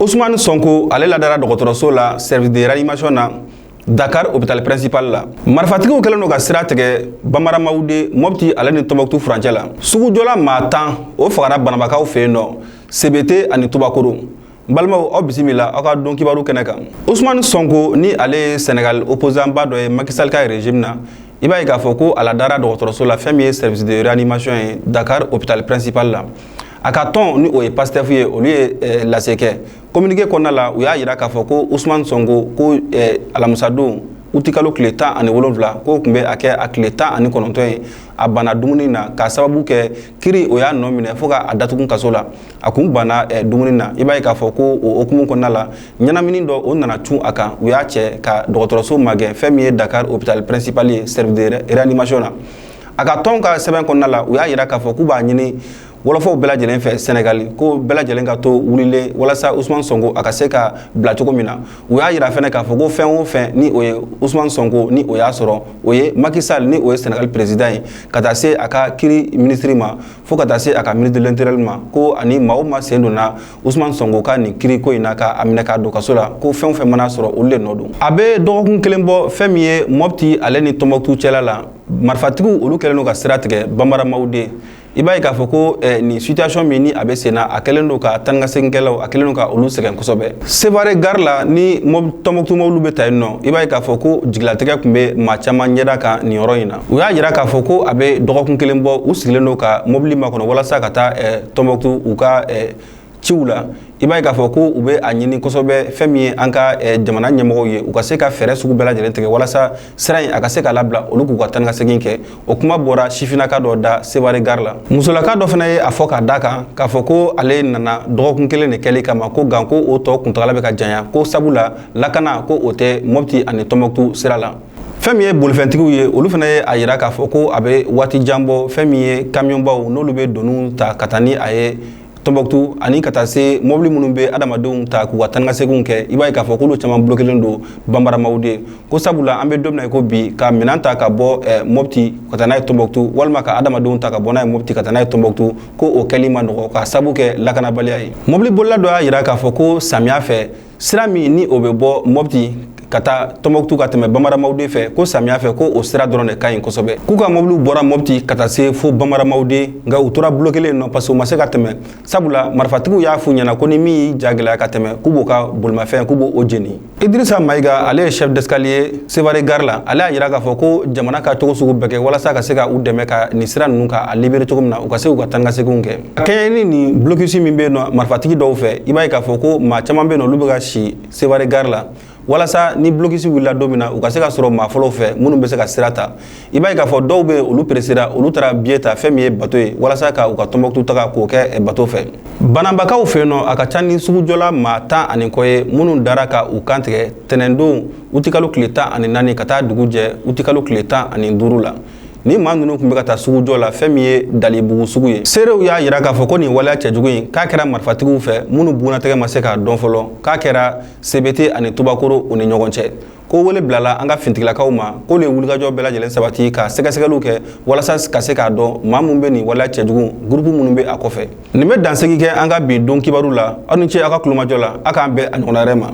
Ousmane Sonko, ale ladara dɔgɔtɔrɔso la, service de réanimation na, Dakar hôpital principal la. Marifatigiw kɛlen don ka sira tigɛ Bamara Mawude, Mɔpti ale ni Tɔnbɔkutu furancɛ la. Sugujɔla maa 10, o fagara Banabakaw fɛ yen nɔ, Sebete ani Tubakoro. N balimaw, aw bisimila aw ka don kibaru kɛnɛ kan. Ousmane Sonko, ni ale ye Sénégal opposant ba dɔ ye Macky Sall ka régime na, i b'a ye k'a fɔ ko a ladara dɔgɔtɔrɔso la, fɛn min ye service de réanimation ye, Dakar hôpital principal la. A ka tɔn, ni o ye Pastef ye, olu ye lase kɛ. Communiqué kɔnɔna la, u y'a yira k'a fɔ ko Ousmane Sonko, ko alamisadon utikalo tile 17, k'o tun bɛ a kɛ a tile 19 ye, a banna dumuni na k'a sababu kɛ kiri o y'a nɔ minɛ fo k'a datugu kaso la. A kun banna dumuni na. I b'a ye k'a fɔ ko o hukumu kɔnɔna la, ɲɛnamini dɔ o nana cun a kan, u y'a cɛ ka dɔgɔtɔrɔso magɛn, fɛn min ye Dakar hôpital principal ye, service de réanimation na. A ka tɔn ka sɛbɛn kɔnɔna la, u y'a yira k'a fɔ k'u b'a ɲini wɔlɔfɔw bɛɛ lajɛlen fɛ Sɛnɛgali, ko bɛɛ lajɛlen ka to wulilen walasa Ousmane Sonko a ka se ka bila cogo min na. U y'a yira fɛnɛ k'a fɔ ko fɛn o fɛn ni o ye Ousmane Sonko ni o y'a sɔrɔ, o ye Macky Sall, ni o ye Sénégal président ye, ka taa se a ka kiri ministre ma, fo ka taa se a ka ministre de l'Intérieur ma, ko ani maa o maa sen donna Ousmane Sonko ka nin kiri ko in na, ka a minɛ k'a don kaso la, ko fɛn o fɛn mana sɔrɔ, olu de nɔ don. A bɛ dɔgɔkun kelen bɔ, fɛn min ye Mɔpti ale ni Tɔnbɔkutu cɛla la, marifatigiw olu kɛlen don ka sira tigɛ Bamara Mawude. I b'a ye k'a fɔ ko nin situation min ni a bɛ sen na, a kɛlen don ka taa ni ka seginkɛlaw, a kɛlen don ka olu sɛgɛn kosɛbɛ. Sevare gare la, ni Tɔnbɔkutu mɔbiliw bɛ ta yen nɔ, i b'a ye k'a fɔ ko jigilatigɛ tun bɛ maa caman ɲɛda kan nin yɔrɔ in na. U y'a yira k'a fɔ ko a bɛ dɔgɔkun kelen bɔ, u sigilen don ka mɔbili makɔnɔ walasa ka taa Tɔnbɔkutu u ka ciw la. I b'a ye k'a fɔ ko u bɛ a ɲini kosɛbɛ, fɛn min ye an ka jamana ɲɛmɔgɔw ye, u ka se ka fɛɛrɛ sugu bɛɛ lajɛlen tigɛ walasa sira in a ka se ka labila, olu k'u ka taa ni ka segin kɛ. O kuma bɔra sifinnaka dɔ da Sevare gare la. Musolaka dɔ fana ye a fɔ k'a da kan k'a fɔ ko ale nana dɔgɔkun kelen de kɛli kama, ko gan ko o tɔ kuntagala bɛ ka janya, ko sabula lakana ko o tɛ Mɔpti ani Tɔnbɔkutu sira la. Fɛn min ye bolifɛntigiw ye, olu fana ye a yira k'a fɔ ko a bɛ waati jan bɔ, fɛn min ye kamiyɔnbaw n'olu bɛ doniw ta ka taa ni a ye Tɔnbɔkutu, ani ka taa se mɔbili minnu bɛ adamadenw ta k'u ka taa ni ka seginw kɛ, i b'a ye k'a fɔ k'olu caman bulokelen don Banbara Mawude. Ko sabula an bɛ don min na i ko bi, ka minɛn ta ka bɔ Mɔpti ka taa n'a ye Tɔnbɔkutu, walima ka adamadenw ta ka bɔ n'a ye Mɔpti ka taa n'a ye Tɔnbɔkutu, ko o kɛli ma nɔgɔ k'a sabu kɛ lakanabaliya ye. Mɔbili bolila dɔ y'a yira k'a fɔ ko samiya fɛ, sira min ni o bɛ bɔ Mɔpti ka taa Tɔnbɔkutu ka tɛmɛ Bamara Mawude fɛ, ko samiya fɛ ko o sira dɔrɔn de ka ɲi kosɛbɛ. K'u ka mɔbiliw bɔra Mɔpti ka taa se fo Bamara Mawude, nka u tora bulo kelen nɔ, parce que u ma se ka tɛmɛ, sabula marifatigiw y'a f'u ɲɛna ko ni min y'i ja gɛlɛya ka tɛmɛ, k'u b'o ka bolimafɛn, k'u b'o jeni. Idrissa Maïga, ale ye chef d'escalier Sevare gare la, ale y'a yira k'a fɔ ko jamana ka cogo sugu bɛɛ kɛ walasa ka se ka u dɛmɛ ka nin sira ninnu ka a libérer cogo min na, u ka se k'u ka taa ni ka seginw kɛ. A kɛɲɛ ni nin blocus min bɛ yen nɔ marifatigi dɔw fɛ, i b'a ye k'a fɔ ko maa caman bɛ yen nɔ, olu bɛ ka si Sevare gare la walasa ni blocus wulila don min na, u ka se ka sɔrɔ maa fɔlɔw fɛ minnu bɛ se ka sira ta. I b'a ye k'a fɔ dɔw bɛ yen, olu peresera, olu taara billet ta, fɛn min ye bateau ye, walasa ka u ka Tɔnbɔkutu taga k'o kɛ bateau fɛ. Banabakaw fɛ yen nɔ, a ka ca ni sugujɔla maa 10 ani kɔ ye minnu dara ka u kan tigɛ tɛnɛndon utikalo tile 14 ka taa dugu jɛ utikalo tile 15 la. Ni maa ninnu tun bɛ ka taa sugujɔ la, fɛn min ye Dalibugu sugu ye. Seerew y'a yira k'a fɔ ko nin waleya cɛjugu in k'a kɛra marifatigiw fɛ minnu bugunnatigɛ ma se k'a dɔn fɔlɔ, k'a kɛra Sebete ani Tubakoro u ni ɲɔgɔn cɛ. Ko wele bilala an ka fintigilakaw ma k'olu ye wulikajɔ bɛɛ lajɛlen sabati ka sɛgɛsɛgɛliw kɛ walasa ka se k'a dɔn maa min bɛ nin waleya cɛjugu, groupe minnu bɛ a kɔfɛ. Nin bɛ dansigi kɛ an ka bi don kibaru la. Aw ni ce aw ka kulomajɔ la. A k'an bɛn a ɲɔgɔnna wɛrɛ ma.